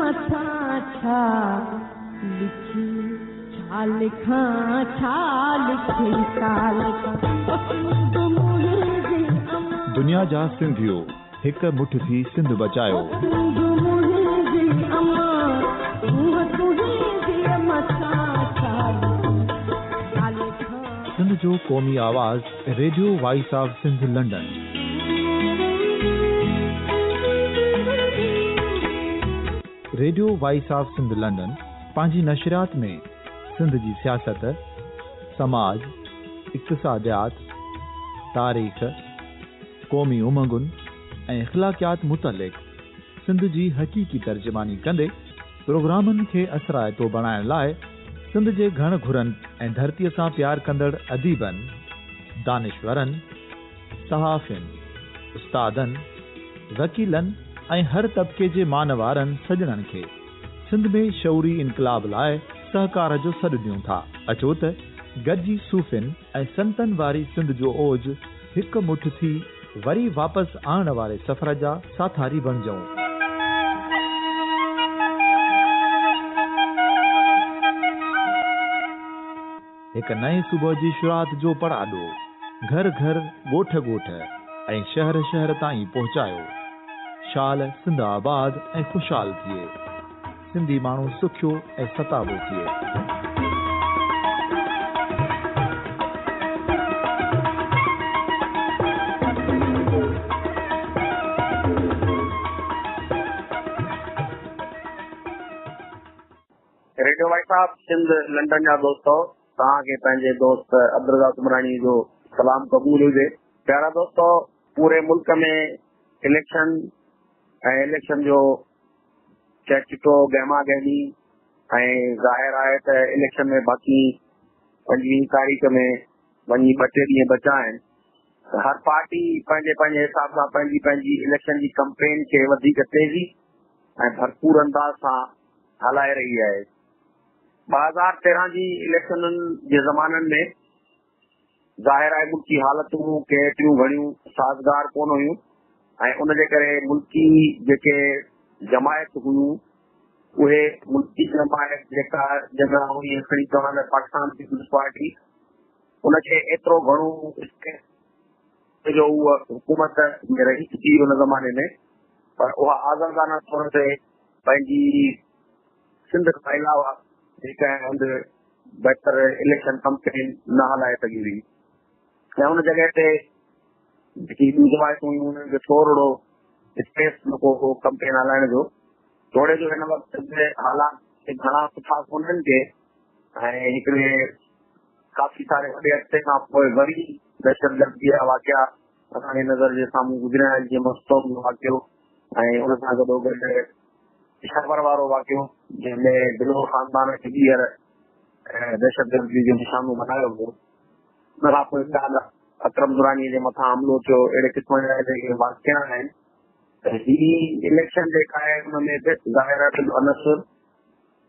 مٿان ڇا لکي، ڇا لکان، ڇا لکي، ڇا لکان، او سنڌ منهنجي امان. دنيا جا سنڌيو هڪ مٺ ٿي سنڌ بچايو. او سنڌ منهنجي امان، روح تنهنجي مٿان ڇا لکي، ڇا لکان. سنڌ جو قومي آواز radio voice of Sindh London. Radio voice of Sindh London پنهنجي نشريات ۾ سنڌ جي سياست، سماج، اقتصاديات، تاريخ، قومي امنگن ۽ اخلاقيات متعلق سنڌ جي حقيقي ترجماني ڪندي پروگرامن کي اثرائتو بڻائڻ لاء سنڌ جي گهڻ گهرن ۽ ڌرتيء سان پيار ڪندڙ اديبن، دانشورن، صحافين، استادن، وڪيلن ۽ هر طبقي جي مان وارن سڄڻن کي سنڌ ۾ شعوري انقلاب لاء سهڪار جو سڏ ڏيون ٿا. اچو ته گڏجي صوفين ۽ سنتن واري سنڌ جو اوج هڪ مٺ ٿي وري واپس آڻڻ واري سفر جا ساٿاري بڻجون. هڪ نئين صبح جي شروعات جو پڙاڏو گهر گهر، ڳوٺ ڳوٺ ۽ شهر شهر تائين پهچايو. شال سنڌ آباد ۽ خوشحال ٿئي. سنڌي ماڻهو سکيو ۽ ستابو ٿئي. Radio voice of Sindh London جا دوستو، توهان کي پنهنجي دوست عبدالرزاق عمراڻي جو سلام قبول هجي. پيارا دوستو، پوري ملڪ ۾ اليڪشن ۽ اليڪشن جو چهچٽو، گهما گهمي ۽ ظاهر آهي ته اليڪشن ۾ باقي 25 تاريخ ۾ وڃي ٻه ٽي ڏينهن بچا آهن ته هر پارٽي پنهنجي پنهنجي حساب سان پنهنجي پنهنجي اليڪشن جي ڪمپين کي وڌيڪ تيزي ۽ ڀرپور انداز سان هلائي رهي آهي. 2013 جي اليڪشنن جي زمانن ۾ ظاهر آهي ملڪي حالتون ڪي ايتريون گهڻيون سازگار ڪونه هيون ۽ ان جي ڪري ملڪي جيڪي جماعت هيون اهي ملڪي جماعت جيڪا جنهن هئي کڻي چوڻ لاء پاڪستان پيپلز پارٽي ان کي ايترو گهڻو جو هوء حڪومت ۾ رهي چڪي ان زماني ۾ پر اها آزادانه طور تي پنهنجي سنڌ کان علاوه ڪنهن هنڌ بهتر اليڪشن ڪمپين نه هلائي سگهي هئي ۽ ان جڳهه تي جيڪي ٻيون جماعتون هيون انهن کي ٿورڙو اسپيس نه ڪو هو ڪمپين هلائڻ جو. توڙي جو هن وقت به حالات گهڻا سٺا ڪونهن ڪي ۽ هڪڙي ڪافي ساري وڏي عرصي کان پوء وري دهشتگردي جا واقعا اسان جي نظر جي سامهون گذريا آهن، جيئن مستونگ جو واقعو ۽ ان سان گڏوگڏ پشاور وارو واقعو جنهن ۾ بلوچ خاندان کي ٻيهر دهشتگردي جو نشانو بنايو ويو. ان کان پوء ڪالهه اڪرم دراني جي مٿان حملو ٿيو. اهڙي قسم جا جيڪي واقعا آهن ته هي اليڪشن جيڪا آهي ان ۾ به ظاهر آهي ته عنصر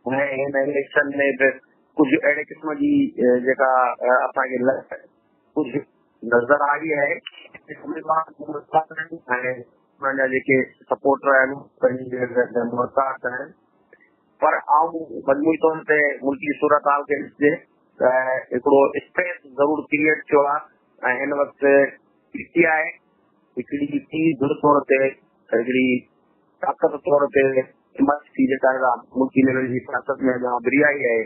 ۽ هن اليڪشن ۾ به ڪجهه اهڙي قسم جي جيڪا اسان کي ڪجهه نظر آئي آهي. اميدوار ۽ انهن جا جيڪي سپورٽر آهن پنهنجي محتاط آهن، پر آئون مجموعي طور تي ملڪي صورتحال کي ڏسجي ته هڪڙو اسپيس ضرور ڪريئيٽ ٿيو آهي ۽ هن وقت پي ٽي آء هڪڙي ٽي ڌر طور تي هڪڙي طاقت طور تي ايمرج ٿي جيڪا ملڪي ليول جي سياست ۾ اڃا اڀري آئي آهي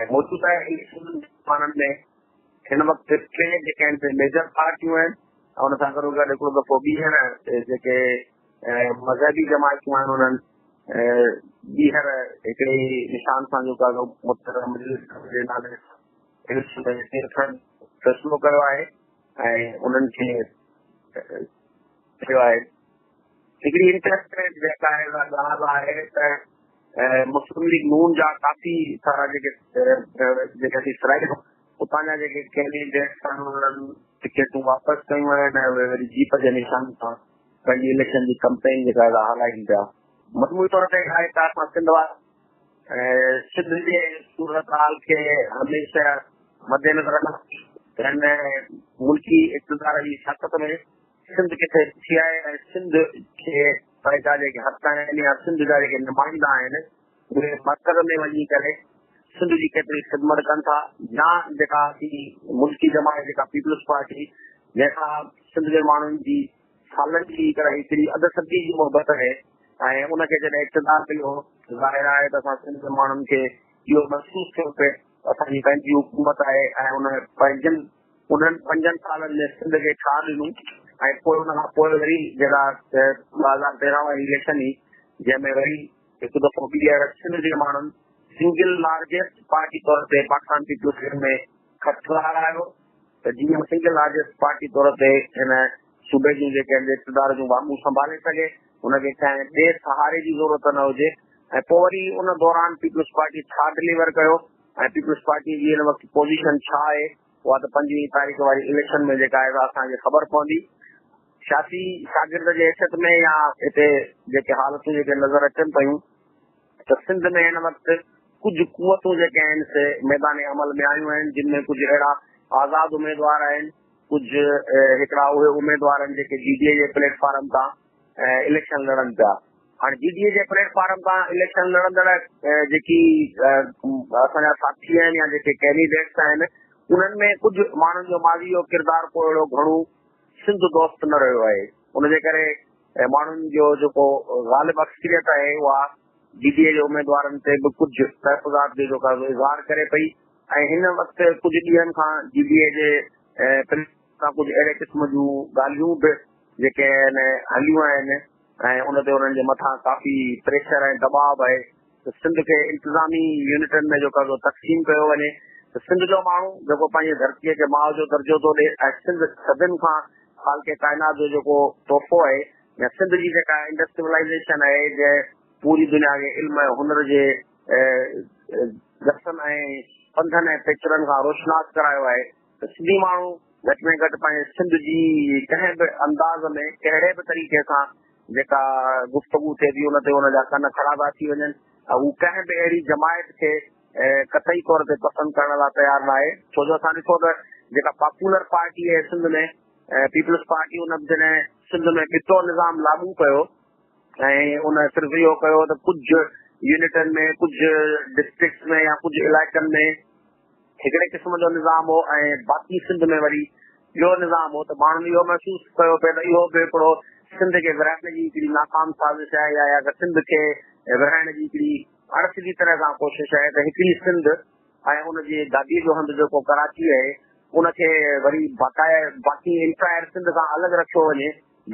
۽ موجوده اليڪشن ۾ هن وقت ٽي جيڪي آهن سي ميجر پارٽيون آهن ۽ ان سان گڏو گڏ هڪڙو دفعو ٻيهر جيڪي مذهبي جماعتون آهن انهن ٻيهر هڪڙي نشان سان جيڪو آهي متحده مجلس جي نالي فيصلو ڪيو آهي ۽ انهن کي چيو آهي. هڪڙي انٽرسٽيڊ جيڪا آهي اها ڳالهه آهي ته مسلم ليگ نون جا ڪافي سارا جيڪي جيڪي اسين سرائي اتان جا جيڪي ڪينڊيڊيٽس آهن انهن ٽڪيٽون واپس ڪيون آهن ۽ اهي وري جيپ جي نشان سان پنهنجي اليڪشن جي ڪمپين جيڪا آهي هلائين پيا. مجموعي طور تي آهي ته اسان سنڌ وارا سنڌ جي صورتحال کي هميشه مدنظر رکندي هن ملڪي اقتدار جي سياست ۾ سنڌ ڪٿي بيٺي آهي ۽ سنڌ کي جا جيڪي حق آهن يا سنڌ جا جيڪي نمائندا آهن اهي مرڪز ۾ وڃي ڪري سنڌ جي ڪيتري خدمت ڪن ٿا يا جيڪا ملڪي جماعت جيڪا پيپلز پارٽي جنهن سان سنڌ جي ماڻهن جي سالن جي هڪڙي اڌ صدي جي محبت آهي ۽ ان کي جڏهن اقتدار مليو ظاهر آهي ته اسان سنڌ جي ماڻهن کي اهو محسوس ٿيو پئي اسان جي پنهنجي حڪومت آهي ۽ ان پنهنجن انهن پنجن سالن ۾ سنڌ کي ڇا ڏنو ۽ پوء ان کان پوء وري جيڪا 2013 واري اليڪشن هئي جنهن ۾ وري هڪ دفعو ٻيهر سنڌ جي ماڻهن سنگل لارجيسٽ پارٽي طور تي پاڪستان پيپلز ۾ کٽرايو ته جيئن سنگل لارجيسٽ پارٽي طور تي هن صوبي جون جيڪي آهن اقتدار جون واڳون سنڀالي سگهي، هن کي ڪنهن ٻئي سهاري جي ضرورت نه هجي ۽ پوء وري ان دوران پيپلز پارٽي ڇا ڊليور ڪيو ۽ پيپلز پارٽي جي هن وقت پوزيشن ڇا آهي اها ته 25 تاريخ واري اليڪشن ۾ جيڪا آهي اسان کي خبر پوندي. سياسي شاگرد جي حيثيت ۾ يا هتي جيڪي حالتون جيڪي نظر اچن پيون ته سنڌ ۾ هن وقت ڪجهه قوتون جيڪي آهن سي ميدان عمل ۾ آيون آهن، جن ۾ ڪجهه اهڙا آزاد اميدوار آهن، ڪجهه هڪڙا اهي اميدوار آهن جيڪي جي ڊي اي جي پليٽ فارم تان اليڪشن لڙن پيا. هاڻي جي ڊي اي جي پليٽ فارم تان اليڪشن لڙندڙ جيڪي اسان جا ساٿي آهن يا جيڪي ڪينڊيڊيٽس آهن انهن ۾ ڪجهه ماڻهن جو ماضي جو ڪردار ڪو اهڙو گهڻو سنڌ دوست نه رهيو آهي، ان جي ڪري ماڻهن جو جيڪو غالب اڪثريت آهي اها جي ڊي اي جي اميدوارن تي به ڪجهه تحفظات جو جيڪو اظهار ڪري پئي ۽ هن وقت ڪجهه ڏينهن کان جي ڊي اي جي پليٽ تان ڪجهه اهڙي قسم جون ڳالهيون به جيڪي آهن هليون آهن ۽ ان تي انهن جي مٿان ڪافي پريشر ۽ دٻاء به آهي ته سنڌ کي انتظامي يونٽن ۾ جيڪو آهي تقسيم ڪيو وڃي ته سنڌ جو ماڻهو جيڪو پنهنجي ڌرتيء کي ماء جو درجو ٿو ڏئي ۽ سنڌ صدين کان خالق ڪائنات جو جيڪو تحفو آهي يا سنڌ جي جيڪا انڊس سولائيزيشن آهي جنهن پوري دنيا کي علم ۽ هنر جي گسن ۽ پنڌن ۽ پيچرن کان روشناس ڪرايو آهي ته سنڌي ماڻهو گهٽ ۾ گهٽ پنهنجي سنڌ جي ڪنهن به انداز ۾ ڪهڙي به طريقي سان جيڪا گفتگو ٿئي ٿي ان تي ان جا ڪن کڙا ٿا ٿي وڃن ۽ هو ڪنهن به اهڙي جماعت کي قطعي طور تي پسند ڪرڻ لاء تيار ناهي. ڇو جو اسان ڏٺو ته جيڪا پاپولر پارٽي آهي سنڌ ۾ پيپلز پارٽي ان به جڏهن سنڌ ۾ ٻٽو نظام لاڳو ڪيو ۽ ان صرف اهو ڪيو ته ڪجهه يونٽن ۾ ڪجهه ڊسٽرڪٽس ۾ يا ڪجهه علائقن ۾ هڪڙي قسم جو نظام هو ۽ باقي سنڌ ۾ وري ٻيو نظام هو ته ماڻهن اهو محسوس ڪيو پئي ته اهو به هڪڙو سنڌ کي ورهائڻ جي هڪڙي ناڪام سازش آهي يا اها سنڌ کي ورهائڻ جي هڪڙي اڻ سڌي طرح سان ڪوشش آهي ته هڪڙي سنڌ ۽ ان جي گادي جو هنڌ جيڪو ڪراچي آهي ان کي وري باقاعده باقي انٽائر سنڌ کان الڳ رکيو وڃي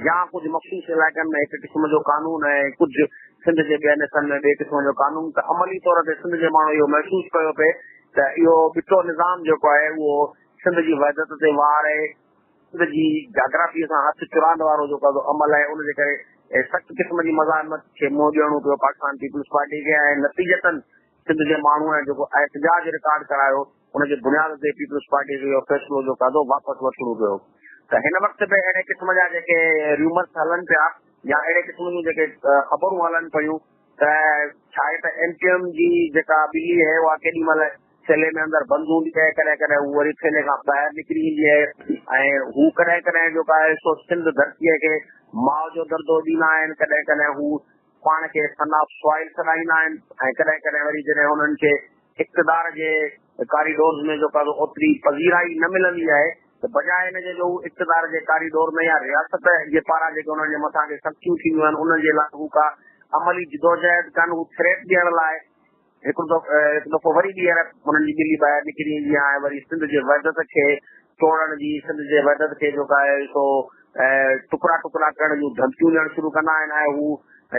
يا ڪجهه مخصوص علائقن ۾ هڪ قسم جو قانون ۽ ڪجهه سنڌ جي ٻين حصن ۾ ٻئي قسم جو قانون ته عملي طور تي سنڌ جي ماڻهن اهو محسوس ڪيو پئي ته اهو ٻٽو نظام جيڪو آهي اهو سنڌ جي وحدت تي وار آهي، سنڌ جي جاگرافي سان هٿ چراند وارو جيڪو عمل آهي ان جي ڪري سخت قسم جي مزاحمت کي منهن ڏيڻو پيو پاڪستان پيپلز پارٽي کي ۽ نتيجتن سنڌ جي ماڻهوء جيڪو احتجاج رڪارڊ ڪرايو ان جي بنياد تي پيپلز پارٽي کي اهو فيصلو جو قاعدو واپس وٺڻو پيو ته هن وقت به اهڙي قسم جا جيڪي ريومرس هلن پيا يا اهڙي قسم جون جيڪي خبرون هلن پيون ته ڇا آهي ته ايم ڪيو ايم جي جيڪا ٻلي آهي اها ڪيڏي مهل ٿيلهي ۾ اندر بند هوندي آهي ڪڏهن ڪڏهن هو وري ٿيلهي کان ٻاهر نڪري ايندي آهي ۽ هو ڪڏهن ڪڏهن جيڪو آهي سو سنڌ ڌرتيء کي ماء جو دردو ڏيندا آهن ڪڏهن ڪڏهن هو پاڻ کي سن آف سوائل سڏائيندا آهن ۽ ڪڏهن ڪڏهن وري جڏهن انهن کي اقتدار جي ڪاريڊورز ۾ جو ڪا اوتري پذيرائي نه ملندي آهي ته بجاء ان جي جو هو اقتدار جي ڪاريڊور ۾ يا رياست جي پاران جيڪي انهن جي مٿان ڪي سختيون ٿينديون آهن انهن جي لاء هو ڪا عملي جدوجهد ڪن، هو ٿريٽ ڏيڻ لاء هڪ دفعو وري ٻيهر انهن جي ٻلي ٻاهر نڪري ايندي آهي ۽ وري سنڌ جي وحدت کي ٽوڙڻ جي، سنڌ جي وحدت کي جيڪو آهي سو ٽڪرا ٽڪرا ڪرڻ جون ڌمڪيون ڏيڻ شروع ڪندا آهن ۽ هو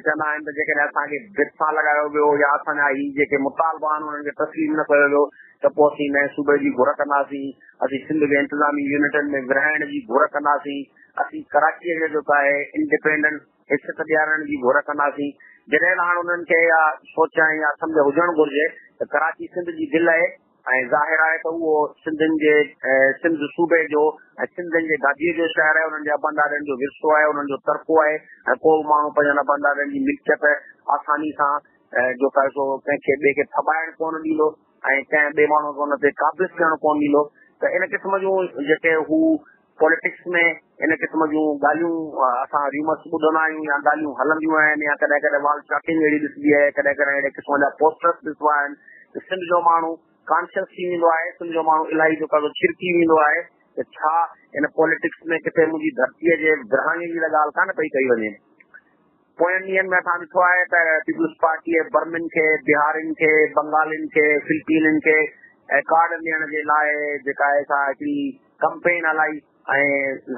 چوندا آهن ته جيڪڏهن اسان کي ڀت سان لڳايو ويو يا اسان جا هي جيڪي مطالبا آهن انهن کي تسليم نه ڪيو ويو ته پوء اسين نئين صوبي جي گهر ڪنداسين، اسين سنڌ کي انتظامي يونٽن ۾ ورهائڻ جي گهر ڪنداسين، اسين ڪراچيء کي جيڪو آهي انڊيپينڊنٽ حيثيت ڏيارڻ جي گهر ڪنداسين. جڏهن ته هاڻ انهن کي اها سوچ ۽ اها سمجهه هجڻ گهرجي ته ڪراچي سنڌ جي دل آهي ۽ ظاهر آهي ته اهو سنڌين جي سنڌ صوبي جو ۽ سنڌين جي گاديء جو شهر آهي، انهن جي ابن ڏاڏن جو ورثو آهي، انهن جو ترڪو آهي ۽ ڪو به ماڻهو پنهنجن ابن ڏاڏن جي ملڪيت آساني سان جيڪو آهي سو ڪنهن کي ٻئي کي ڦٻائڻ ڪونه ڏيندو ۽ ڪنهن ٻئي ماڻهوء کي ان تي قابض ٿيڻ ڪونه ڏيندو ته ان قسم جون جيڪي هو پوليٽڪس ۾ ان قسم جون ڳالهيون اسان ريومرس ٻڌندا آهيون يا ڳالهيون هلنديون آهن يا ڪڏهن ڪڏهن وال چاڪنگ اهڙي ڏسبي آهي، ڪڏهن ڪڏهن اهڙي قسم جا پوسٽرس ڏسبا آهن ته سنڌ جو ماڻهو ڪانشس ٿي ويندو آهي، سنڌ جو ماڻهو الائي جو ڪازو ڇرڪي ويندو آهي ته ڇا ان پوليٽڪس ۾ ڪٿي منهنجي ڌرتيء جي ورهاڱي جي ته ڳالهه ڪانه پئي ڪئي وڃي. پوين ڏينهن ۾ اسان ڏٺو آهي ته پيپلز پارٽيء برمين کي، بهارين کي، بنگالين کي، فلپينين کي ڪارڊ ڏيڻ جي لاء جيڪا آهي سا هڪڙي ڪمپين هلائي ۽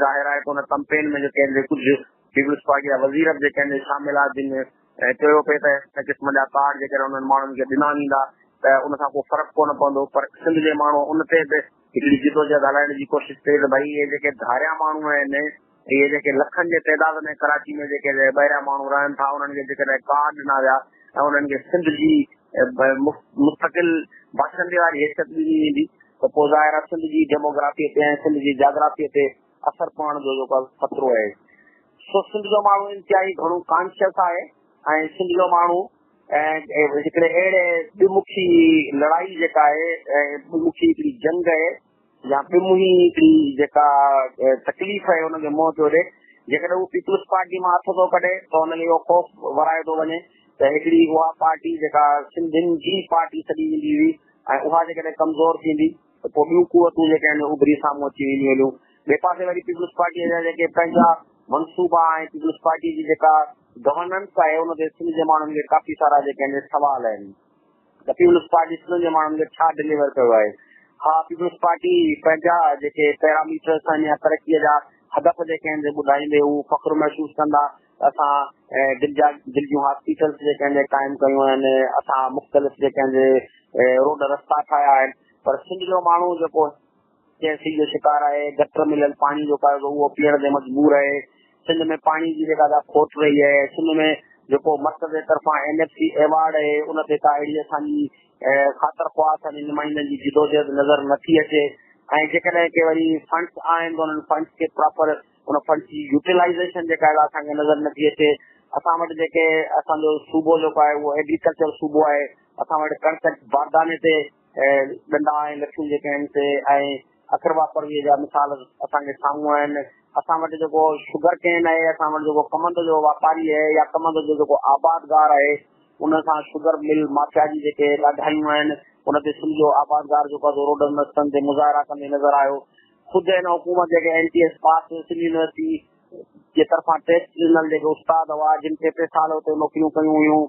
ظاهر آهي ته ان ڪمپين ۾ جيڪي آهن ڪجهه پيپلز پارٽي جا وزير به جيڪي آهن شامل آهن جن چيو پئي ته هن قسم جا ڪارڊ جيڪڏهن انهن ماڻهن کي ڏنا ويندا ته ان سان ڪو فرق ڪونه پوندو پر سنڌ جي ماڻهو ان تي به هڪڙي جدوجهد هلائڻ جي ڪوشش ڪئي ته ڀائي اهي جيڪي ڌاريا ماڻهو آهن اهي جيڪي لکن جي تعداد ۾ ڪراچي ۾ جيڪي ٻاهريان ماڻهو رهن ٿا انهن کي جيڪڏهن ڪارڊ ڏنا ويا ۽ انهن کي سنڌ جي مستقل باشندي واري حيثيت ڏني ويندي ته پوء ظاهر آهي سنڌ جي ڊيموگرافي تي ۽ سنڌ جي جاگرافي تي اثر پوڻ جو جيڪو خطرو آهي. سو سنڌ جو ماڻهو انتهائي گهڻو ڪانشس آهي ۽ سنڌ جو ماڻهو هڪڙي اهڙي ٻمکي لڙائي جيڪا آهي ٻمکي هڪڙي جنگ آهي يا ٻمهي هڪڙي جيڪا تڪليف آهي ان کي منهن پيو ڏي. جيڪڏهن هو پيپلز پارٽي مان هٿ ٿو ڪڍي ته ان کي اهو خوف ورائي ٿو وڃي ته هڪڙي اها پارٽي جيڪا سنڌين جي پارٽي سڏي ويندي هئي ۽ اها جيڪڏهن ڪمزور ٿيندي ته پوء ٻيون قوتون جيڪي آهن اڀري سامهون اچي وينديون هليون. ٻئي پاسي وري پيپلز پارٽيء جا جيڪي پنهنجا منصوبا ۽ پيپلز پارٽيء جي جيڪا گورننس آهي ان تي سنڌ جي ماڻهن کي ڪافي سارا جيڪي آهن سوال آهن ته پيپلز پارٽي سنڌ جي ماڻهن کي ڇا ڊليور ڪيو آهي؟ ها پيپلز پارٽي پنهنجا جيڪي پيراميٽرس آهن يا ترقيء جا هدف جيڪي آهن سي ٻڌائيندي هو فخر محسوس ڪندا ته اسان دل جا دل جون هاسپيٽلس جيڪي آهن قائم ڪيون آهن، اسان مختلف جيڪي آهن روڊ رستا ٺاهيا آهن پر سنڌ جو ماڻهو جيڪو ڪنهن سي جو شڪار آهي، گٽر مليل پاڻي جيڪو آهي اهو پيئڻ تي مجبور آهي، سنڌ ۾ پاڻي جي جيڪا ڪا کوٽ رهي آهي، سنڌ ۾ جيڪو مرڪز جي طرفان اين ايف سي ايوارڊ آهي ان تي ڪا اهڙي اسان جي خاطر خواهه اسان جي نمائندن جي جدوجهد نظر نٿي اچي ۽ جيڪڏهن ڪي وري فنڊس آهن ته انهن فنڊس کي پراپر ان فنڊس جي يوٽيلائيزيشن جيڪا آهي اسان کي نظر نٿي اچي. اسان وٽ جيڪي اسان جو صوبو جيڪو آهي اهو ايگريڪلچر صوبو آهي، اسان وٽ ڪڻڪ بارداني تي ڏنڊا ۽ لٺيون جيڪي آهن سي ۽ اقربا پرويء جا مثال اسان کي سامهون آهن. اسان وٽ جيڪو شگر ڪين آهي، اسان وٽ جيڪو ڪمند جو واپاري آهي يا ڪمند جو جيڪو آبادگار آهي، ان سان شگر مل مافيا جي جيڪي ڏاڍايون آهن، ان تي سنڌ جو آبادگار جيڪو آهي سو روڊن رستن تي مظاهرا ڪندي نظر آيو. خود هن حڪومت جيڪي N T S pass Sindh university جي طرفان ٽيسٽ ڏنل جيڪي استاد هئا، جن ٽي ٽي سال اتي نوڪريون ڪيون هيون،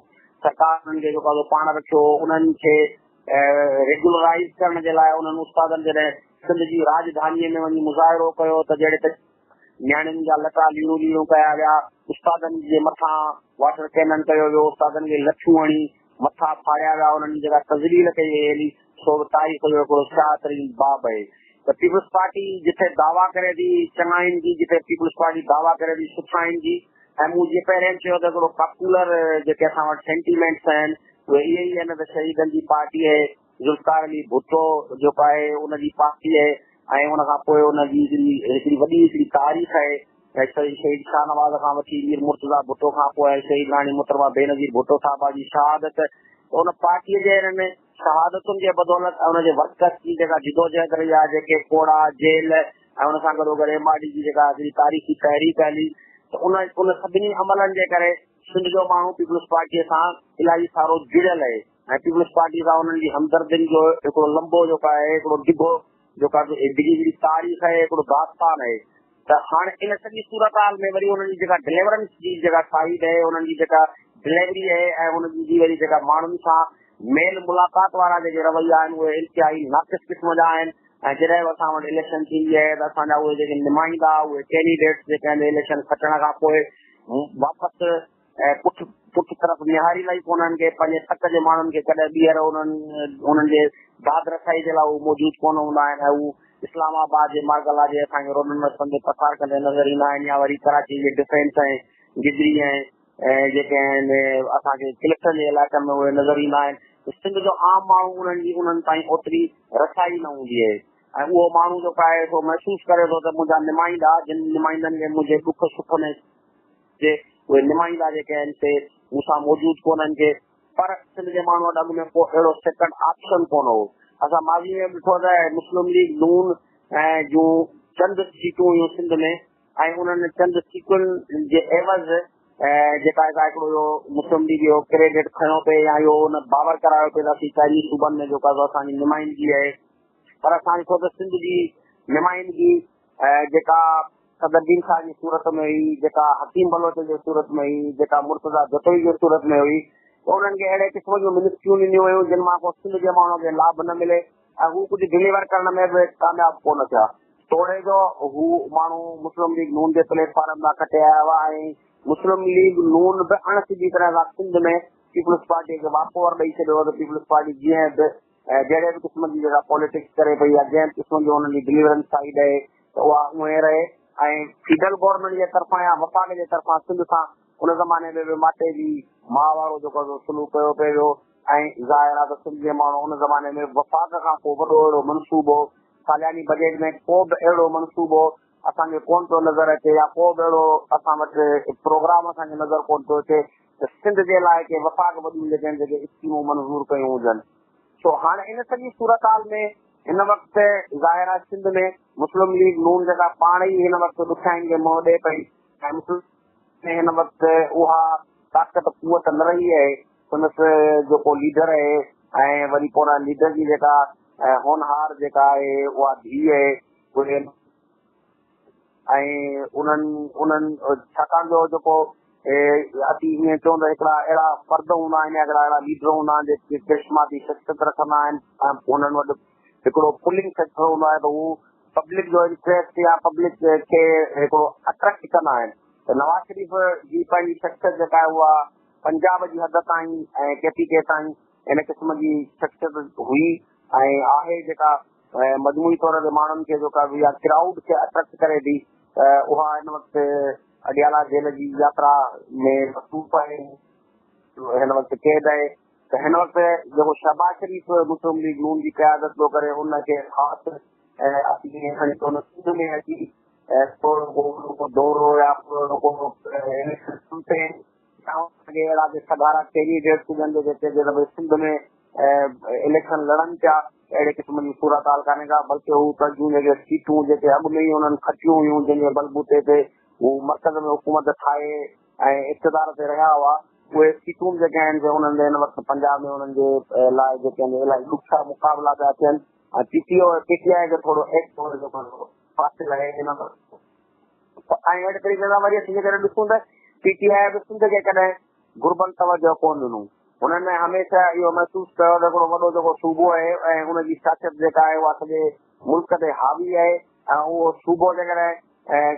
سرڪار انهن کي جيڪو آهي سو پاڻ رکيو هو، انهن کي ريگيولرائيز ڪرڻ جي لاء انهن استادن جڏهن سنڌ جي راڄڌانيء ۾ وڃي مظاهرو ڪيو ته جهڙي طريقي نياڻين جا لٽا ليڙون ليڙون ڪيا ويا، استادن جي مٿان واٽر ڪينن ڪيو ويو، استادن کي لٺيون هڻي مٿا ڦاڙيا ويا، انهن جي جيڪا تذليل ڪئي وئي هلي، سو به تاريخ جو هڪڙو سياهه ترين باب آهي ته پيپلز پارٽي جٿي دعويٰ ڪري ٿي چڱاين جي، جٿي پيپلز پارٽي دعويٰ ڪري ٿي سٺاين جي ۽ مون جيئن پهرين به چيو ته هڪڙو پاپولر جيڪي اسان وٽ سينٽيمينٽس آهن اهي اهي ئي آهن ته شهيدن جي پارٽي آهي، ذوالفقار علي ڀٽو جيڪو آهي ان جي پارٽي آهي ۽ ان کان پوء ان جي هڪڙي وڏي هڪڙي تاريخ آهي شهيد شاهنواز کان وٺي مير مرتضيٰ ڀٽو کان پوء شهيد راڻي محترمه بينظير ڀٽو صاحبه جي شهادت ته ان پارٽيء جي انهن شهادتن جي بدولت ۽ ان جي ورڪرس جي جيڪا جدوجهد رهي آهي جيڪي ڪوڙا جيل ۽ ان سان گڏوگڏ ايم آر ڊي جي جيڪا هڪڙي تاريخي تحريڪ هلي ته ان ان سڀني عملن جي ڪري سنڌ جو ماڻهو پيپلز پارٽيء سان الاهي سارو جڙيل آهي ۽ پيپلز پارٽيء سان انهن جي همدردين جو هڪڙو لنبو جيڪو آهي هڪڙو ڊگهو جيڪو آهي ڊگهي هڪڙي تاريخ آهي هڪڙو داستان آهي ته هاڻ ان سڄي صورتحال ۾ وري انهن جي جيڪا ڊليورنس جي جيڪا سائيڊ آهي انهن جي جيڪا ڊليوري آهي ۽ انهن جي وري جيڪا ماڻهن سان ميل ملاقات وارا جيڪي رويا آهن اهي انتهائي ناقص قسم جا آهن ۽ جڏهن به اسان وٽ اليڪشن ٿيندي آهي ته اسان جا اهي جيڪي نمائندا اهي ڪينڊيڊيٽس جيڪي آهن اليڪشن کٽڻ کان پوء واپس پٺ پٺ طرف نهاريندا ئي ڪونهن ڪي پنهنجي تڪ جي ماڻهن کي ڪڏهن ٻيهر انهن انهن جي داد رسائي جي لاء هو موجود ڪونه هوندا آهن ۽ هو اسلام آباد جي مارگلا جي اسان کي روڊن رستن تي پسار ڪندي نظر ايندا آهن يا وري ڪراچي جي ڊفينس ۽ گدري ۽ جيڪي آهن اسان کي ڪلفٽن جي علائقن ۾ اهي نظر ايندا آهن. سنڌ جو عام ماڻهو انهن جي انهن تائين اوتري رسائي نه هوندي آهي ۽ اهو ماڻهو جيڪو آهي سو محسوس ڪري ٿو ته منهنجا نمائندا جن نمائندن کي منهنجي ڏک سک ۾ جي اهي نمائندا جيڪي آهن سي مون سان موجود ڪونهن ڪي پر سنڌ جي ماڻهن وٽ اڳ ۾ ڪو اهڙو سيڪنڊ آپشن ڪونه هو. اسان ماضي ۾ به ڏٺو ته مسلم ليگ نون ۽ جون چند سيٽون هيون سنڌ ۾ ۽ انهن چند سيٽن جي عيوض جيڪا هڪڙو اهو مسلم ليگ اهو ڪريڊٽ کنيو پئي يا اهو ان باور ڪرايو پئي ته اسين چئني صوبن ۾ جيڪو آهي اسان جي نمائندگي آهي، پر اسان ڏٺو ته سنڌ جي نمائندگي جيڪا صدر دين شاهه جي صورت ۾ هئي، جيڪا حڪيم بلوچ جي صورت ۾ هئي، جيڪا مرتضيٰ جتوئي جي صورت ۾ هئي، ته انهن کي اهڙي قسم جون منسٽريون ڏنيون ويون جن مان ڪو سنڌ جي ماڻهن کي لاڀ نه ملي ۽ هو ڪجهه ڊليور ڪرڻ ۾ به ڪامياب ڪونه ٿيا. توڙي جو هو ماڻهو مسلم ليگ نون جي پليٽ فارم تان کٽي آيا هئا ۽ مسلم ليگ نون به اڻ سڌي طرح سان سنڌ ۾ پيپلز پارٽيء کي واڪ اوور ڏئي ڇڏيو هو ته پيپلز پارٽي جيئن به جهڙي به قسم جي جيڪا پاليٽڪس ڪري پئي يا جنهن به قسم جو انهن جي ڊليورنس سائيڊ آهي ته اها اونهي رهي ۽ فيڊرل گورنمينٽ جي طرفان يا وفاق جي طرفان سنڌ سان ان زماني ۾ به ماٽي جي ماء وارو جيڪو سلوڪ ڪيو پئي ويو ۽ ظاهر آهي ته سنڌ جي ماڻهو ان زماني ۾ وفاق کان ڪو وڏو اهڙو منصوبو سالياني بجيٽ ۾ ڪو به اهڙو منصوبو اسان کي ڪونه پيو نظر اچي يا ڪو به اهڙو اسان وٽ پروگرام اسان کي نظر ڪونه پيو اچي ته سنڌ جي لاء ڪي وفاق وڏيون جيڪي آهن جيڪي اسڪيمون منظور ڪيون هجن. سو هاڻ ان سڄي صورتحال ۾ هن وقت ظاهر آهي سنڌ ۾ مسلم ليگ نون جيڪا پاڻ ئي هن وقت ڏکيائين کي منهن ڏئي پئي ۽ مسلم ۾ هن وقت اها طاقت قوت نه رهي آهي، سندس جيڪو ليڊر آهي ۽ وري پوء ان ليڊر جي جيڪا هونهار جيڪا آهي اها ڌيء آهي اهي ۽ انهن انهن ڇاڪاڻ جو جيڪو اسين ائين چئون ته هڪڙا اهڙا فرد هوندا آهن يا هڪڙا اهڙا ليڊر هوندا آهن جيڪي ڪرشماتي شخصيت رکندا آهن ۽ انهن وٽ هڪڙو پولنگ فيڪٽر هوندو آهي ته هو پبلڪ جو انٽريسٽ يا پبلڪ کي هڪڙو اٽريڪٽ ڪندا آهن ته نواز شريف جي پنهنجي شخصيت جيڪا آهي اها پنجاب جي حد تائين ۽ ڪي پي ڪي تائين ان قسم جي شخصيت هئي ۽ آهي جيڪا مجموعي طور تي ماڻهن کي جيڪا يا ڪرائوڊ کي اٽريڪٽ ڪري ٿي ته اها هن وقت اڊيالا جيل جي ياترا ۾ مصروف آهي، هن وقت قيد آهي. ته هن وقت جيڪو شهباز شريف مسلم ليگ نون جي قيادت پيو ڪري ان کي خاص اسين کڻي چون سنڌ ۾ اچي ٿورو ڪو دورو يا ٿورو ڪو اليڪشن ڪمپين کي اهڙا ڪي سگهارا ڪينڊيڊيٽس هجن جيڪي چئجي ته ڀئي سنڌ ۾ اليڪشن لڙن پيا، اهڙي قسم جي صورتحال ڪانهي ڪا، بلڪه هو پنهنجون جيڪي سيٽون جيڪي اڳ ۾ ئي انهن کٽيون هيون جن جي بلبوتي تي هو مرڪز ۾ حڪومت ٺاهي ۽ اقتدار تي رهيا هئا، اهي سيٽون جيڪي آهن سي انهن جي هن وقت پنجاب ۾ انهن جي لاء جيڪي آهن الاهي ڏکيا مقابلا پيا ٿين ۽ P T O P T I کي ٿورو ايڪٽ جيڪو حاصل آهي هن وقت. ۽ اهڙي طريقي سان وري اسين جيڪڏهن ڏسون ته پي ٽي آء به سنڌ کي ڪڏهن گهربل توجهه ڪونه ڏنو. هنن هميشه اهو محسوس ڪيو ته هڪڙو وڏو جيڪو صوبو آهي ۽ ان جي سياست جيڪا آهي اها سڄي ملڪ تي حاوي آهي ۽ اهو صوبو جيڪڏهن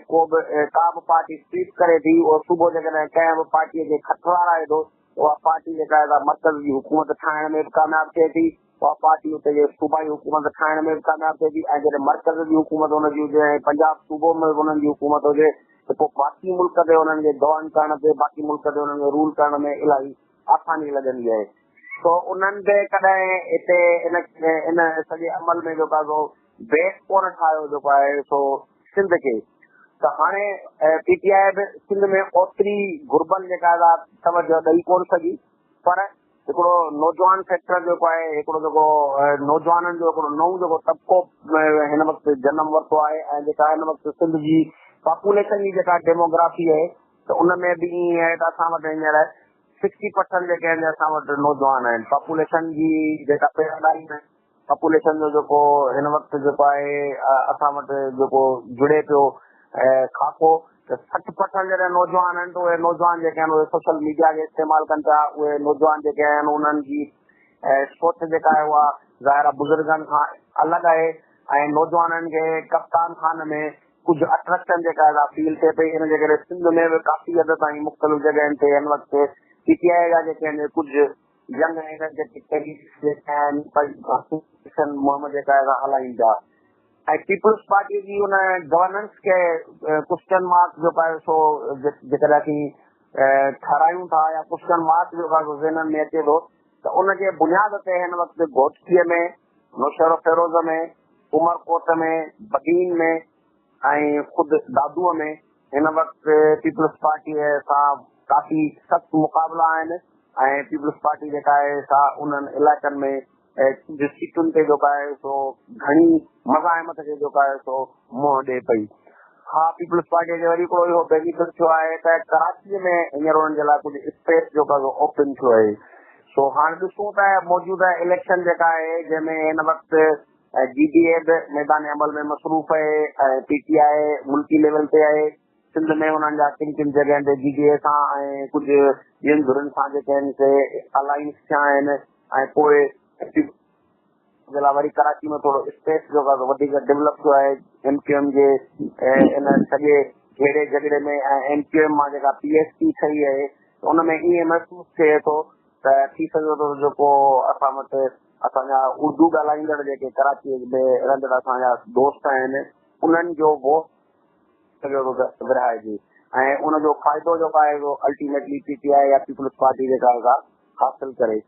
ڪو به ڪا به پارٽي سويپ ڪري ٿي، اهو صوبو جيڪڏهن ڪنهن به پارٽيء کي کٽوارائي ٿو ته اها پارٽي جيڪا آهي سا مرڪز جي حڪومت ٺاهڻ ۾ به ڪامياب ٿئي ٿي، اها پارٽي اتي جي صوبائي حڪومت ٺاهڻ ۾ به ڪامياب ٿئي ٿي ۽ جڏهن مرڪز جي حڪومت ان جي هجي ۽ پنجاب صوبو ۾ به انهن جي حڪومت هجي ته پوء باقي ملڪ تي انهن کي گورن ڪرڻ تي باقي ملڪ تي انهن کي رول ڪرڻ ۾ الاهي آساني لڳندي آهي. سو انهن به ڪڏهن هتي ان ان سڄي عمل ۾ جيڪو آهي سو بيس ڪونه ٺاهيو جيڪو آهي سو سنڌ کي ته هاڻي پي ٽي آء به سنڌ ۾ اوتري گهربل جيڪا آهي توجهه ڏئي ڪونه سگهي، پر هڪڙو نوجوان فيڪٽر جيڪو آهي، هڪڙو جيڪو نوجوانن جو هڪڙو نئون جيڪو طبقو هن وقت جنم ورتو آهي ۽ جيڪا هن وقت سنڌ جي پاپوليشن جي جيڪا ڊيموگرافي آهي ته ان ۾ به ائين آهي ته اسان وٽ هينئر سڪسٽي پرسنٽ جيڪي آهن اسان وٽ نوجوان آهن، پاپوليشن جي جيڪا پيرائي آهي، پاپوليشن جو جيڪو هن وقت جيڪو آهي اسان وٽ جيڪو جڙي پيو خاڪو ته 60 پرسنٽ جڏهن نوجوان آهن ته اهي نوجوان جيڪي آهن اهي سوشل ميڊيا کي استعمال ڪن پيا، اهي نوجوان جيڪي آهن انهن جي سوچ جيڪا آهي اها ظاهر آهي بزرگن کان الڳ آهي ۽ نوجوانن کي ڪپتان خان ۾ ڪجهه اٽريڪشن جيڪا آهي سا فيل ٿئي پئي، ان جي ڪري سنڌ ۾ به ڪافي حد تائين مختلف جڳهين تي هن وقت پي ٽي آء جا جيڪي آهن ڪجهه ينگ انرجيٽڪ ڪينڊيڊيٽس جيڪا آهن پنهنجي مهم جيڪا آهي سا هلائين پيا ۽ پيپلز پارٽي جي ان گورننس کي ڪوسچن مارڪ جيڪو آهي سو جيڪڏهن اسين ٺهرايون ٿا يا ڪوسچن مارڪ جيڪو آهي سو ذهنن ۾ اچي ٿو ته ان جي بنياد تي هن وقت گهوٽڪي ۾، نوشهروفيروز ۾، عمرڪوٽ ۾، بدين ۾ ۽ خود دادوء ۾ هن وقت پيپلز پارٽيء سان ڪافي سخت مقابلا آهن ۽ پيپلز پارٽي جيڪا آهي سا انهن علائقن ۾ ڪجهه سيٽن تي جيڪو آهي سو گهڻي مزاحمت کي جيڪو آهي سو منهن ڏئي پئي. ها پيپلز پارٽيء کي وري هڪڙو اهو بينيفٽ ٿيو آهي ته ڪراچيء ۾ هينئر انهن جي لاء ڪجهه اسپيس جيڪو آهي سو اوپن ٿيو آهي. سو هاڻ ڏسون ته موجوده اليڪشن جيڪا آهي جنهن ۾ هن وقت جي ڊي اي به ميدان عمل ۾ مصروف آهي ۽ پي ٽي آء ملڪي ليول تي آهي. سنڌ ۾ انهن جا ڪن ڪن جڳهين تي جي ڊي اي سان ۽ ڪجهه ٻين ڌرين سان جيڪي آهن سي الائنس ٿيا آهن ۽ پوء جي لاء وري ڪراچي ۾ ٿورو اسپيس جو وڌيڪ ڊولپ ٿيو آهي ايم ڪيو ايم جي ان سڄي جهيڙي جهڳڙي ۾ ۽ ايم ڪيو ايم مان جيڪا پي ايس پي ٺهي آهي ته ان ۾ ائين محسوس ٿئي ٿو ته ٿي سگهي ٿو جيڪو اسان وٽ اسان جا اردو ڳالهائيندڙ جيڪي ڪراچي ۾ رهندڙ اسان جا دوست آهن انهن جو ووٽ سگهي ٿو ته ورهائجي ۽ ان جو فائدو جيڪو آهي سو الٽيميٽلي پي ٽي آء يا پيپلز پارٽي جيڪا آهي سا حاصل ڪري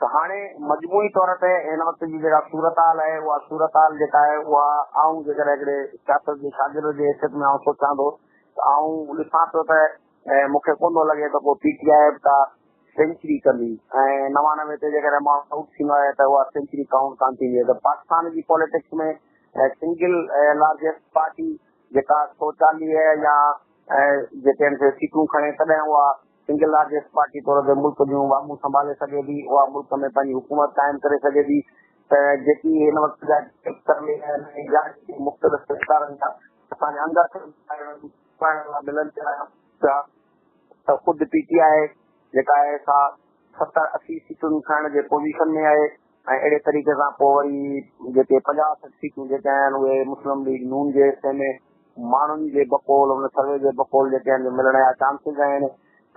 ته هاڻي مجموعي طور تي هن وقت جي جيڪا صورتحال آهي اها صورتحال جيڪا آهي اها آئون جيڪڏهن هڪڙي سياست جي شاگرد جي حيثيت ۾ آئون سوچان ٿو ته آئون ڏسان پيو ته مون کي ڪونه ٿو لڳي ته ڪو پي ٽي آء به ڪا سينچري ڪندي ۽ 99 تي جيڪڏهن ماڻهو آئوٽ ٿيندو آهي ته اها سينچري ڪائونٽ ڪانه ٿيندي آهي ته پاڪستان جي پاليٽڪس ۾ سنگل لارجسٽ پارٽي جيڪا 140 يا جيڪي آهن سي سيٽون کڻي تڏهن اها سنگل لارجسٽ پارٽي طور تي ملڪ جون واڳون سنڀالي سگهي ٿي، اها ملڪ ۾ پنهنجي حڪومت قائم ڪري سگهي ٿي ته جيڪي هن وقت جا سروي آهن ۽ يا جيڪي مختلف ادارن جا اسان جا انگ اکر پڙهڻ لاء ملن پيا ته خود پي ٽي آء جيڪا آهي سا 70 80 سيٽن کڻڻ جي پوزيشن ۾ آهي ۽ اهڙي طريقي سان پوء وري جيڪي 50 60 سيٽون جيڪي آهن اهي مسلم ليگ نون جي حصي ۾ ماڻهن جي بقول ان سروي جي بقول جيڪي آهن ملڻ جا چانسز آهن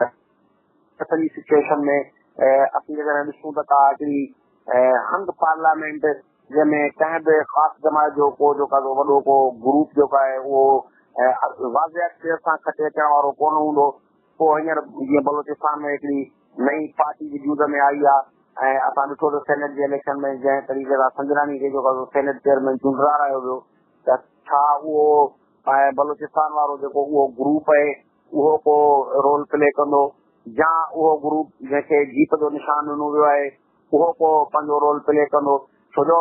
ته سڄي سچويشن ۾ اسين جيڪڏهن ڏسون ته ڪا هڪڙي هنگ پارليامينٽ جنهن ۾ ڪنهن به خاص جماعت جو ڪو جيڪو آهي وڏو ڪو گروپ جيڪو آهي اهو واضح اڪثريت سان کٽي اچڻ وارو ڪونه هوندو. پوء هينئر جيئن بلوچستان ۾ هڪڙي نئين پارٽي وجود ۾ آئي آهي ۽ اسان ڏٺو ته سينيٽ جي اليڪشن ۾ جنهن طريقي سان سنجراڻي کي جيڪو سينيٽ چيئرمين چونڊرايو ويو ته ڇا اهو بلوچستان وارو جيڪو اهو گروپ آهي اهو ڪو رول پلي ڪندو يا اهو گروپ جنهن کي جيپ جو نشان ڏنو ويو آهي اهو ڪو پنهنجو رول پلي ڪندو ڇو جو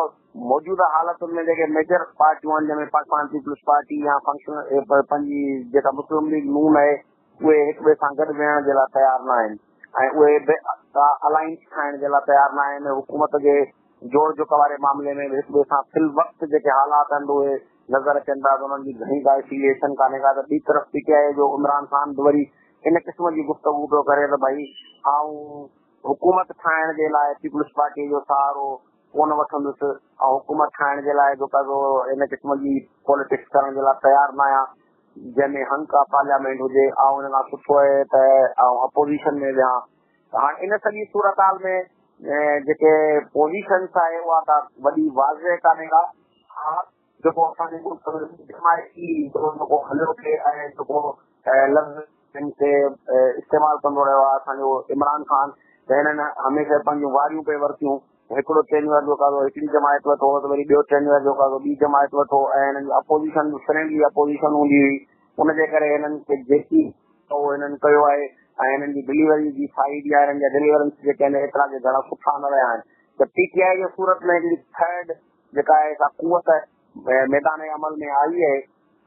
موجوده حالتن ۾ جيڪي ميجر پارٽيون آهن جنهن ۾ پاڪستان پيپلز پارٽي يا فنڪشنل پنهنجي جيڪا مسلم ليگ نون آهي اهي هڪ ٻئي سان گڏ ويهڻ جي لاء تيار نه آهن ۽ اهي به ڪا الائنس ٺاهڻ جي لاء تيار نه آهن حڪومت جي جوڙ جڪ واري معاملي ۾ به هڪ ٻئي سان في الوقت جيڪي حالات آهن اهي نظر اچن ٿا ته انهن جي گهڻي ڪا افيليئيشن ڪانهي ڪا ته ٻي طرف پي ٽي آء جو عمران خان به وري ان قسم جي گفتگو پيو ڪري ته ڀائي آئون حڪومت ٺاهڻ جي لاء پيپلز پارٽيء جو سهارو ڪونه وٺندس ۽ حڪومت ٺاهڻ جي لاء جو ڪو ان قسم جي پاليٽڪس ڪرڻ جي لاء تيار نه آهيان جنهن ۾ هنگ ڪا پارليامينٽ هجي آئون ان کان سٺو آهي ته آئون اپوزيشن ۾ ويهان ته هاڻ ان سڄي صورتحال ۾ جيڪي پوزيشنس آهي اها ڪا وڏي واضح ڪانهي ڪا. ها جيڪو اسان جي ملڪ ۾ جماعتي جيڪو هليو پئي ۽ جيڪو لفظ جن کي استعمال ڪندو رهيو آهي اسان جو عمران خان ته هنن هميشه پنهنجون واريون پئي ورتيون هڪڙو ٽينيوئر جو ڪا هڪڙي جماعت وٺو ته وري ٻيو ٽينيوئر جو ڪا ٻي جماعت وٺو ۽ هنن جي اپوزيشن به فرينڊلي اپوزيشن هوندي هئي ان جي ڪري هنن کي جيڪي اهو هنن ڪيو آهي ۽ هنن جي ڊليوري جي سائيڊ يا هنن جا ڊليورنس جيڪي آهن ايترا جي گهڻا سٺا نه رهيا آهن ته پي ٽي آء جي صورت ۾ هڪڙي ٿرڊ جيڪا آهي سا قوت ميدان عمل ۾ آئي آهي.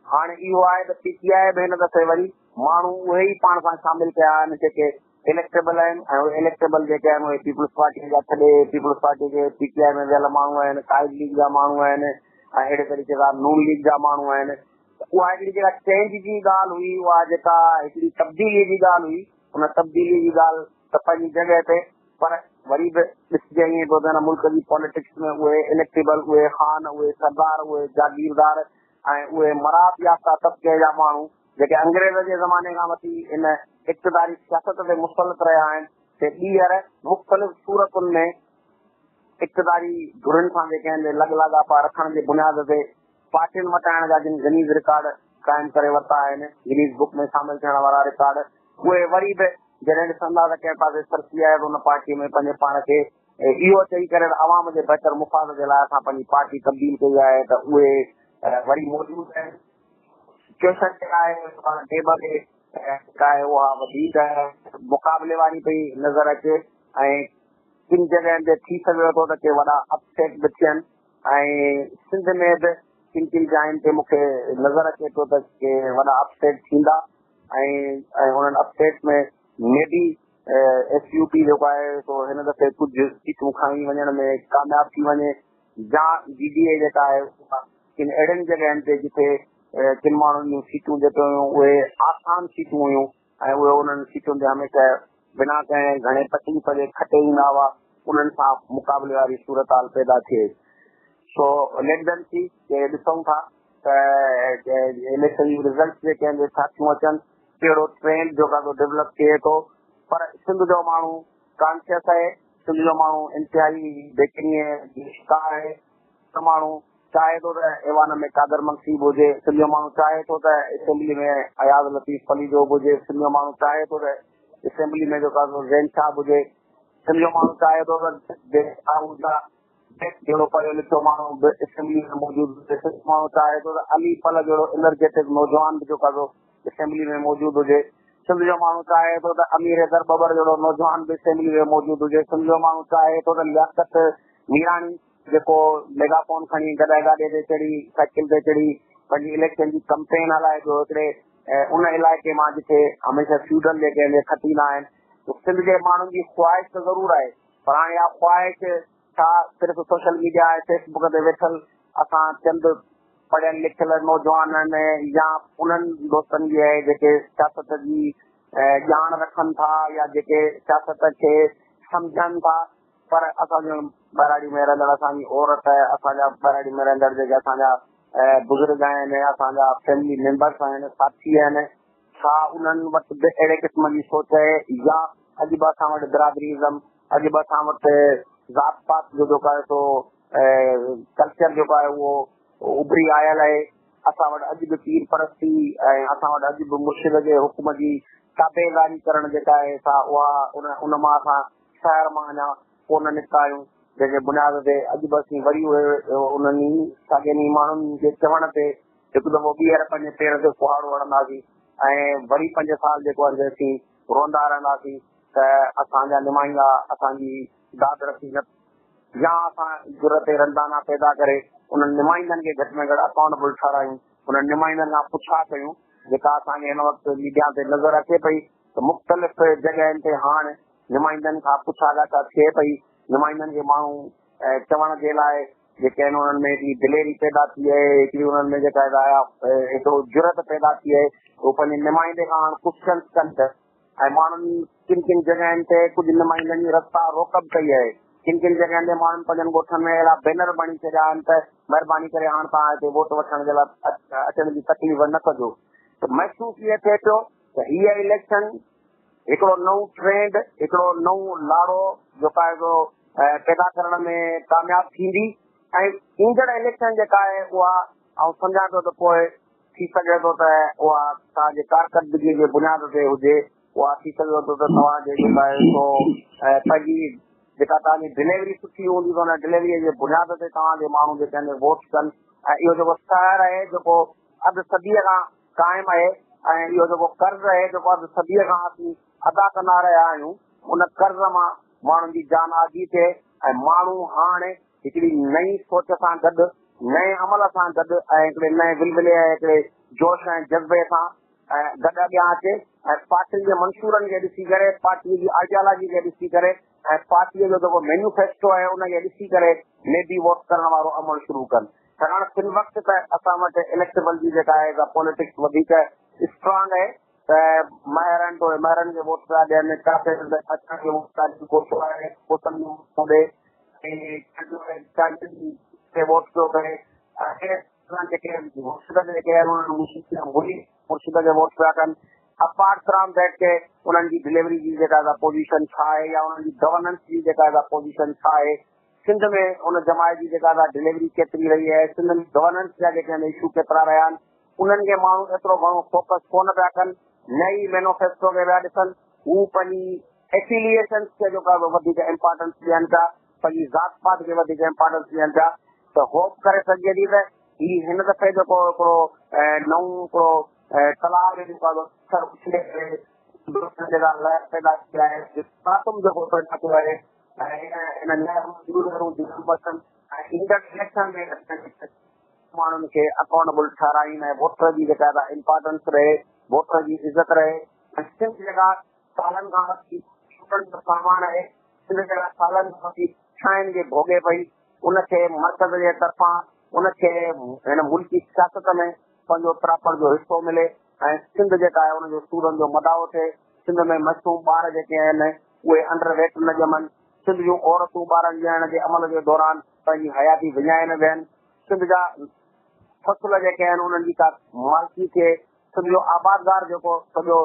هاڻ اهو آهي ته پي ٽي آء به هن دفعي وري ماڻهو اهي ئي پاڻ سان شامل ڪيا آهن جيڪي اليڪٽيبل آهن ۽ اهي اليڪٽيبل جيڪي آهن اهي پيپلز پارٽي جا ڇڏي پيپلز پارٽي جي پي ٽي آء ۾ ويل ماڻهو آهن، قائد ليگ جا ماڻهو آهن ۽ اهڙي طريقي سان نون ليگ جا ماڻهو آهن ته اها هڪڙي جيڪا چينج جي ڳالهه هئي اها جيڪا هڪڙي تبديلي جي ڳالهه هئي ان تبديلي جي ڳالهه ته پنهنجي جڳهه تي پر وري به ڏسجي ائين پيو ته هن ملڪ جي پاليٽڪس ۾ اهي اليڪٽيبل، اهي خان، اهي سردار، اهي جاگيردار ۽ اهي مراعات يافته طبقي جا ماڻهو جيڪي انگريز جي زماني کان وٺي هن اقتداري سياست تي مسلط رهيا آهن سي ٻيهر مختلف صورتن ۾ اقتداري ڌرين سان جيڪي آهن لڳ لاڳاپا رکڻ جي بنياد تي پارٽين مٽائڻ جا جن گنيز رڪارڊ قائم ڪري ورتا آهن، گنيز بڪ ۾ شامل ٿيڻ وارا رڪارڊ، اهي وري به جڏهن ڏسندا ته ڪنهن پاسي سرسي آهي ته ان پارٽي ۾ پنهنجي پاڻ کي اهو چئي ڪري ته عوام جي بهتر مفاد جي لاء اسان پنهنجي پارٽي تبديل ڪئي آهي ته اهي وري موجود آهن. سچوئيشن جيڪا آهي پاڻ ٽيبل تي جيڪا آهي اها وڌيڪ مقابلي واري پئي نظر اچي ۽ ڪن جڳهين تي ٿي سگهي ٿو ته ڪي وڏا اپسيٽ به ٿين ۽ سنڌ ۾ به ڪن ڪن جاين تي مون کي نظر اچي ٿو ته ڪي وڏا اپسيٽ ٿيندا ۽ ۽ انهن upset ۾ ۾ be S U P جيڪو آهي سو هن دفعي ڪجهه سيٽون کڻي وڃڻ ۾ ڪامياب ٿي وڃي يا جي ڊي اي جيڪا آهي ڪن اهڙين جڳهين تي جتي ڪن ماڻهن جون سيٽون جيڪي هيون اهي آسان سيٽون هيون ۽ اهي انهن سيٽن تي هميشه بنا ڪنهن گهڻي تڪليف جي کٽي ايندا هئا، انهن سان مقابلي واري صورتحال پيدا ٿئي. سو ليٽ ديم سي ڪي ڏسون ٿا ته اليڪشن جون رزلٽس جيڪي آهن اهي ڇا ٿيون اچن، ڪهڙو ٽرينڊ جيڪو آهي سو ڊولپ ٿئي ٿو. پر سنڌ جو ماڻهو ڪانشس آهي، سنڌ جو ماڻهو انتهائي بيچينيء جو شڪار آهي. سنڌ جو ماڻهو چاهي ٿو ته ايوان ۾ قادر مگسي به هجي، سنڌ جو ماڻهو چاهي ٿو ته اسيمبلي ۾ اياز لطيف پليجو به هجي، سنڌ جو ماڻهو چاهي ٿو ته اسيمبلي ۾ جيڪو آهي سو زين شاهه به هجي، سنڌ جو ماڻهو چاهي ٿو ته ديس آهوجا جهڙو پڙهيو لکيو ماڻهو به اسيمبلي ۾ موجود هجي، سنڌ جو ماڻهو چاهي ٿو ته علي پلهه جهڙو انرجيٽڪ نوجوان به جيڪو آهي سو اسيمبلي ۾ موجود هجي، سنڌ جو ماڻهو چاهي ٿو ته امير حيدر ٻٻر جهڙو نوجوان به اسيمبلي ۾ موجود هجي، سنڌ جو ماڻهو چاهي ٿو ته لياقت ميراڻي جيڪو ميگا فون کڻي گڏهه گاڏي تي چڙهي، سائيڪل تي چڙهي پنهنجي اليڪشن جي ڪمپين هلائي پيو هڪڙي ان علائقي مان جتي هميشه فيوڊل جيڪي آهن اهي کٽيندا آهن ته سنڌ جي ماڻهن جي خواهش ته ضرور آهي پر هاڻي اها خواهش ڇا صرف سوشل ميڊيا ۽ فيس بڪ تي ويٺل اسان چند پڙهيل لکيل نوجوانن يا انهن دوستن جي آهي جيڪي سياست جي ڄاڻ رکن ٿا يا جيڪي سياست کي سمجهن ٿا پر اسان جي ٻهراڙي ۾ رهندڙ اسان جي عورت، اسان جا ٻهراڙي ۾ رهندڙ جيڪي اسان جا بزرگ آهن، اسان جا فيملي ميمبرس آهن، ساٿي آهن، ڇا انهن وٽ به اهڙي قسم جي سوچ آهي يا اڄ به اسان وٽ برادري ازم، اڄ به اسان وٽ ذات پات جو جيڪو آهي سو ڪلچر جيڪو آهي اهو اڀري آيل آهي. اسان وٽ اڄ به پير پرستي ۽ اسان وٽ اڄ به مرشد جي حڪم جي تابعداري ڪرڻ جيڪا آهي سا اها ان مان اسان شهر مان اڃا ڪو نه نڪتا آهيون، جنهن جي بنياد تي اڄ به اسين وري اهي انهن ئي ساڳين ئي ماڻهن جي چوڻ تي هڪ دفعو ٻيهر پنهنجي پير تي ڪهاڙو هڻنداسين ۽ وري پنج سال جيڪو آهي اسين روئندا رهنداسين ته اسان جا نمائندا اسان جي داد رسي نه يا اسان جرئت رندانا پيدا ڪري انهن نمائندن کي گهٽ ۾ گهٽ اڪائونٽبل ٺهرايون، انهن نمائندن کان پڇا ڪيون جيڪا اسان کي هن وقت ميڊيا تي نظر اچي پئي ته مختلف جڳهين تي هاڻ نمائندن کان پڇا ڳاڇا ٿئي پئي، نمائندن کي ماڻهو چوڻ جي لاء جيڪي آهن انهن ۾ هڪڙي دليري پيدا ٿي آهي، هڪڙي انهن ۾ جيڪا هڪڙو جرئت پيدا ٿي آهي هو پنهنجي نمائندي کان هاڻ ڪوشچنس ڪن ته ۽ ماڻهن ڪن ڪن جڳهين تي ڪجهه نمائندن جي رستا روڪ به ڪئي آهي، ڪن ڪن جڳهين تي ماڻهن پنهنجن ڳوٺن ۾ اهڙا بينر به هڻي ڇڏيا آهن ته مهرباني ڪري هاڻ توهان هتي ووٽ وٺڻ جي لاء اچڻ جي تڪليف نه ڪجو ته محسوس ائين ٿئي پيو ته هيء اليڪشن هڪڙو نئون ٽرينڊ، هڪڙو نئون لاڙو جيڪو آهي سو پيدا ڪرڻ ۾ ڪامياب ٿيندي ۽ ايندڙ اليڪشن جيڪا آهي اها آئون سمجهان ٿو ته پوء ٿي سگهي ٿو ته اها توهان جي ڪارڪردگي جي بنياد تي هجي، اها ٿي سگهي ٿو ته توهان جي جيڪا آهي سو پنهنجي جيڪا توهان جي ڊليوري سٺي هوندي ته ان ڊليوري جي بنياد تي توهان جي ماڻهو جيڪي آهن ووٽ ڪن ۽ اهو جيڪو شهر آهي جيڪو اڌ صديء کان قائم آهي ۽ اهو جيڪو قرض آهي جيڪو اڌ صديء کان اسين ادا ڪندا رهيا آهيون ان قرض مان ماڻهن جي جان آجي ٿئي ۽ ماڻهو هاڻ هڪڙي نئين سوچ سان گڏ نئين عمل سان گڏ ۽ هڪڙي نئين ولولي ۽ هڪڙي جوش ۽ جذبي سان گڏ اڳيان اچي ۽ پارٽين جي منشورن کي ڏسي ڪري پارٽي جي آئيڊيالاجي کي ڏسي ڪري ۽ پارٽيء جو جيڪو مينيفيسٽو آهي ان کي ڏسي ڪري مي بي ووٽ ڪرڻ وارو عمل شروع ڪن. ڇاڪاڻ في الوقت ته اسان وٽ اليڪٽيبل جي جيڪا آهي سا پوليٽڪس وڌيڪ اسٽرانگ آهي ته مهرن توڙي مهرن کي ووٽ پيا ڏين، ڪافر ته اچڻ کي ووٽ پيا ڏين، کوسو آهي کوسن کي ووٽ ٿو ڏي ۽ چانڊين کي ووٽ پيو ڪري ۽ جيڪي مرشد جيڪي آهن انهن مرشد کي ووٽ پيا ڪن. اپارٽ فرام that ڪي انهن جي ڊليوري جي جيڪا سا پوزيشن ڇا آهي يا انهن جي گورننس جي جيڪا سا پوزيشن ڇا آهي، سنڌ ۾ ان جماعت جي جيڪا سا ڊليوري ڪيتري رهي آهي، سنڌ ۾ گورننس جا جيڪي آهن اشو ڪيترا رهيا آهن، انهن کي ماڻهو ايترو گهڻو فوڪس ڪونه پيا ڪن، نه ئي مينوفيسٽو کي پيا ڏسن، هو پنهنجي افيليئيشنس کي جيڪو آهي وڌيڪ امپارٽنس ڏين پيا، پنهنجي ذات پات کي وڌيڪ امپارٽنس ڏين پيا ته هوپ ڪري سگهجي ٿي ته هي هن دفعي جيڪو هڪڙو نئون هڪڙو تلاء ۾ جيڪو آهي پٿر اڇلي ڪري دوستن جيڪا لهر پيدا ٿي آهي تراتم جيڪو پيدا ٿيو آهي ۽ هن لاء ضرور ۽ ايندڙ اليڪشن ۾ ماڻهن کي اڪائونٽبل ٺهرائين ۽ ووٽر جي جيڪا امپارٽنس رهي، ووٽر جي عزت رهي ۽ سنڌ جيڪا سالن کان وٺي ڇٽڻ جو سامان آهي، سنڌ جيڪا سالن کان وٺي ڇانئن کي ڀوڳي پئي، ان کي مرڪز جي طرفان ان کي هن ملڪي سياست ۾ پنهنجو پراپر جو حصو ملي ۽ سنڌ جيڪا آهي ان جو سورن جو مداحو ٿئي، سنڌ ۾ معصوم ٻار جيڪي آهن اهي انڊر ويٽ نه ڄمن، سنڌ جون عورتون ٻارن ڄڻڻ جي عمل جي دوران پنهنجي حياتي وڃائي نه ويهن، سنڌ جا فصل جيڪي آهن انهن جي ڪا مالڪي ٿئي، سنڌ جو آبادگار جيڪو سڄو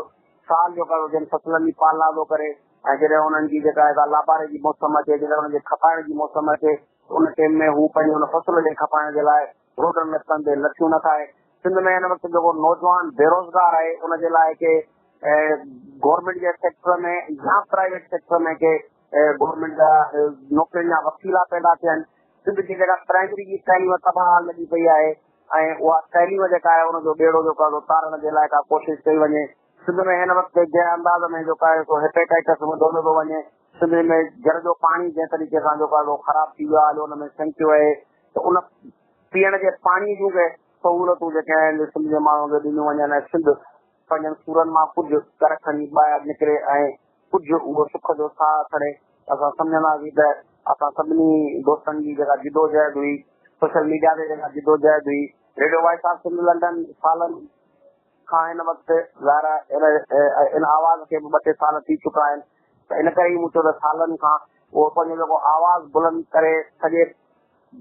سال جيڪو آهي جن فصلن جي پالنا ٿو ڪري ۽ جڏهن انهن جي جيڪا آهي لاباري جي موسم اچي، جڏهن انهن جي کپائڻ جي موسم اچي ته ان ٽيم ۾ هو پنهنجي ان فصل جي کپائڻ جي لاء روڊن رستن تي لٺيون نه کائي. سنڌ ۾ هن وقت جيڪو نوجوان بيروزگار آهي ان جي لاء ڪي گورنمينٽ جي سيڪٽر ۾ يا پرائيويٽ سيڪٽر ۾ ڪي گورنمينٽ جا نوڪرين جا وسيلا پيدا ٿين. سنڌ جي جيڪا پرائمري جي تعليم تباهه حال لڳي پئي آهي ۽ اها تعليم جيڪا آهي ان جو ٻيڙو جيڪو آهي تارڻ جي لاء ڪا ڪوشش ڪئي وڃي. سنڌ ۾ هن وقت جنهن انداز ۾ جيڪو آهي سو هيپيٽائٽس وڌندو ٿو وڃي، سنڌ ۾ جر جو پاڻي جنهن طريقي سان جيڪو آهي سو خراب ٿي ويو آهي، ان ۾ سنڪيو آهي ته ان پيئڻ جي پاڻي جون ڪي سهولتون جيڪي آهن سنڌ جي ماڻهن کي ڏنيون وڃن ۽ سنڌ پنهنجن سورن مان ڪجهه ڪر کڻي ٻاهر نڪري ۽ ڪجهه اهو سک جو ساهه کڻي. اسان سمجهنداسين ته اسان سڀني دوستن جي جيڪا جدوجهد هئي، سوشل ميڊيا تي جيڪا جدوجهد هئي، radio voice of Sindh London سالن کان هن وقت ظاهر آهي ان آواز کي به ٻه ٽي سال ٿي چڪا آهن ته ان ڪري ئي مون چيو ته سالن کان اهو پنهنجو جيڪو آواز بلند ڪري سڄي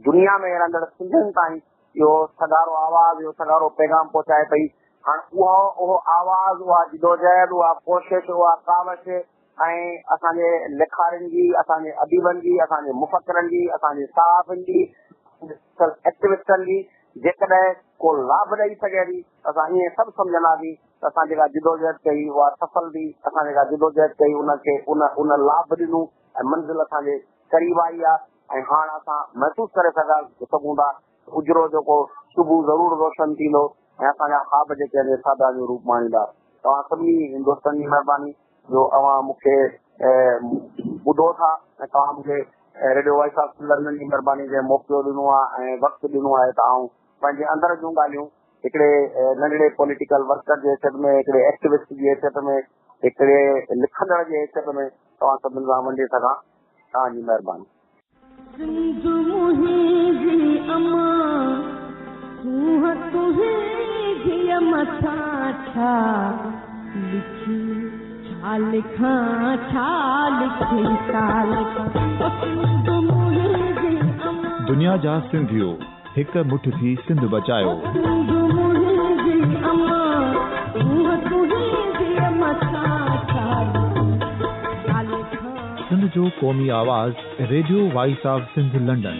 دنيا ۾ رهندڙ سنڌين تائين اهو سگهارو آواز، اهو سگهارو پيغام پهچائي پئي. هاڻ اهو اهو آواز، اها جدوجهد، اها ڪوشش، اها ڪاوش ۽ اسان جي لکارين جي، اسان جي اديبن جي، اسان جي مفڪرن جي، اسان جي صحافين جي، ايڪٽوسٽن جي جيڪڏهن ڪو لاڀ ڏئي سگهي ٿي ته اسان ائين سڀ سمجهنداسين ته اسان جيڪا جدوجهد ڪئي اها سڦل ٿي، اسان جيڪا جدوجهد ڪئي ان کي ان ان لاڀ ڏنو ۽ منزل اسان جي قريب آئي آهي. ۽ هاڻ اسان محسوس ڪري سگهون ٿا ته اجرو جيڪو صبح ضرور روشن ٿيندو ۽ اسان جا خواب جيڪي آهن اهي ساڀيا جو روپ ماڻيندا. توهان سڀني دوستن جي مهرباني جو اوهان مون کي ٻڌو ٿا ۽ توهان مون کي ريڊيو وائس آف لنڊن جي مهرباني جنهن موقعو ڏنو آهي ۽ وقت ڏنو آهي ته آئون پنهنجي اندر جون ڳالهيون هڪڙي ننڍڙي پوليٽيڪل ورڪر جي حيثيت ۾ هڪڙي ايڪٽوسٽ جي حيثيت ۾ هڪڙي لکندڙ جي حيثيت ۾ توهان سڀني سان ونڊي سگهان. توهان جي مهرباني. سنڌ منهنجي امان سونهن تنهنجي مٿان ڇا لکي ڇا لکان ڇا لکي ڇا لکان او سنڌ منهنجي امان. دنيا جا سنڌيو هڪ مٺ ٿي سنڌ بچايو. او سنڌ منهنجي امان سونهن تنهنجي مٿان ڇا لکي ڇا لکان. سنڌ جو قومي آواز radio voice of Sindh London.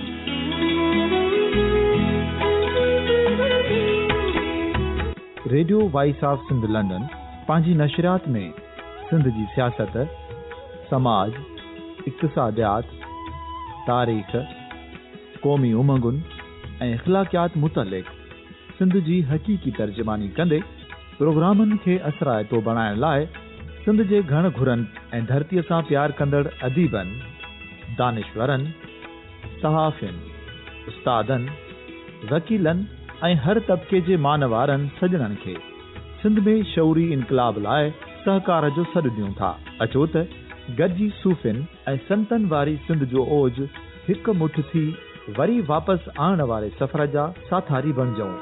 Radio voice of Sindh London پنهنجي نشريات ۾ سنڌ جي سياست، سماج، اقتصاديات، تاريخ، قومي امنگن ۽ اخلاقيات متعلق سنڌ جي حقيقي ترجماني ڪندي پروگرامن کي اثرائتو بڻائڻ لاء سنڌ جي گهڻ گهرن ۽ ڌرتيء سان پيار ڪندڙ اديبن، دانشورن، صحافين، استادن، وڪيلن ۽ هر طبقي جي مان وارن سڄڻن کي سنڌ ۾ شعوري انقلاب لاء سهڪار جو سڏ ڏيون ٿا. اچو ته گڏجي صوفين ۽ سنتن واري سنڌ جو اوج هڪ مٺ ٿي وري واپس آڻڻ واري سفر جا ساٿاري بڻجئون.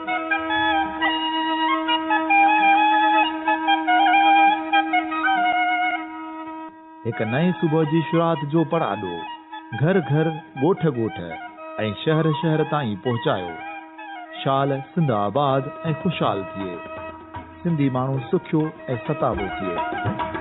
هڪ نئين صبح جي شروعات جو پڙاڏو گهر گهر، ڳوٺ ڳوٺ ۽ شهر شهر تائين پهچايو. شال سنڌ آباد ۽ خوشحال ٿئي. سنڌي ماڻهو سکيو ۽ ستابو ٿئي.